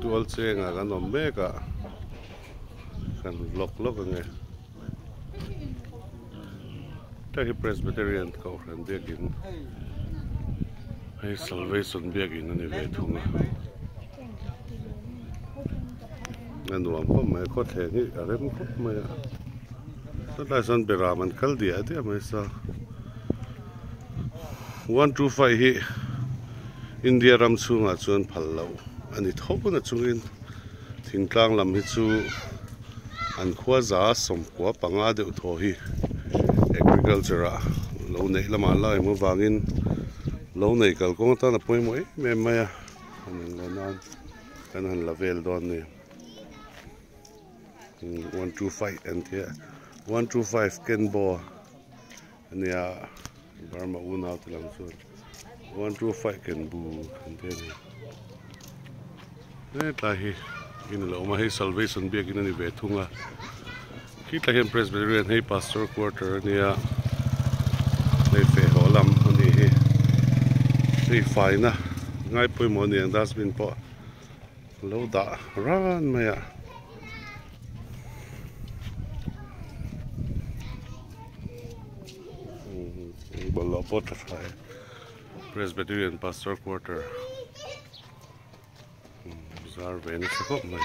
Tual chengah kan awm mek a, kan vlog lawk ange. Hei hi Presbyterian Kohhran biakin hei Salvation biakin a ni ve thung a. A nuam khawp mai a, khawthleng hi a rem khawp mai a. Hetlai sawn beram an kal diah diah mai sa. 125 hi India ram chhungah chuan phal loh a ni tho na chungin thingtlang lam hi chu an khua za 95 deuh thaw hi agriculture ah lo neih lamah la emaw vangin lo nei kalkawng atan a pawimawh em em mai a han englo nan kan han la vel dawn a ni 125 an tia 125 Kenbo a nia Burma unau te lam chuan 125 Kenbu an tia a ni hetlai hi in a lo awm a hei Salvation biakin a ni ve thung a khitlai hian Presbyterian hei Pastor quarter a nia hei feh haw lam a nih hi hei faina ngai pawimawh a ni ang dustbin pawh lo dah ran mai a. Bawlhhlawh pawh tha tha e Presbyterian Pastor Quarter zar ve nasa khawp mai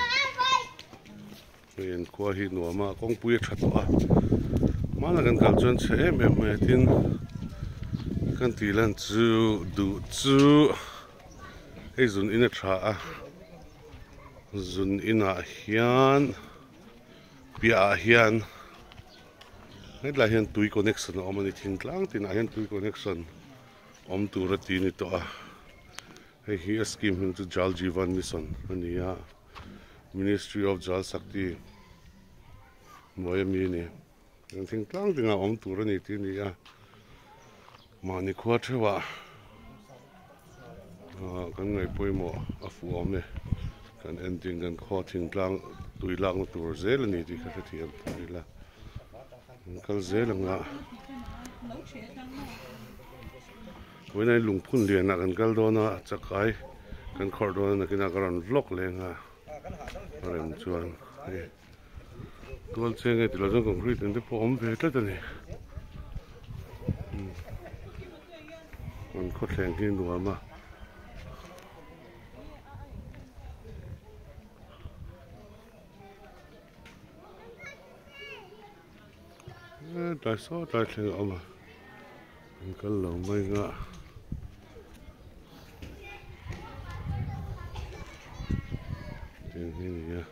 hei an khua hi nuam a kawngpui a tha tawh a hmana kan kal chuan chhe em em mai a tin kan tih lan chu duh chu hei zun in a tha a zun inah hian piahah hian. Hetlai hian tui connection a awm a ni thingtlang tinah hian tui connection awm tur a ti ni tawh a hei hi a scheme hming chu Jal Jeevan Mission a ni a Ministry of Jal Shakti hnuai ami a ni thingtlang tinah awm tur a ni tih a ni a mahni khua theuhah ah kan ngaih pawimawh a fuh awm e kan entin kan khaw thingtlang tui lakna tur zel a ni tih ka hrethiam thei ila an kal zel ang a vawiin ah hian lungphun lianah kan kal dawn a chakai kan khawrh dawn a nakinah ka rawn vlog leng a rem chuan hei tual cheng nge tilo chuan concrete ang te pawh a awm ve tlat a ni. An khawthleng hi nuam a. Tlai saw tlai thleng a awm a an kal lo mai nga. Tiang hi a ni a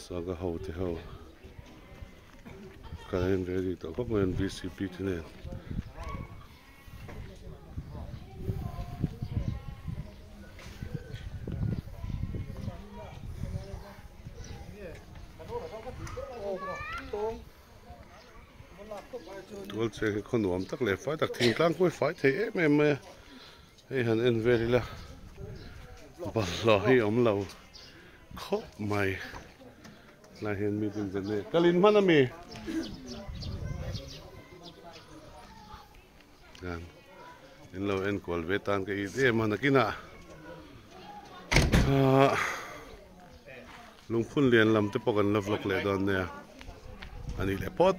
saga ho te ho. Kan en ready tawh khawp mai an vcp te nen. Tual cheng hi khaw nuam tak leh fai tak thingtlang pawh hi fai thei em em mai a hei han en vel ila bawlhhlawh hi a awm lo khawp mai. Tlai hian meeting kan nei kal in hman ami kan in lo enkual ve tan ka it em a nakinah ah lungphun lian lam te pawh kan la vlog leh dawn nia a nih leh phawt.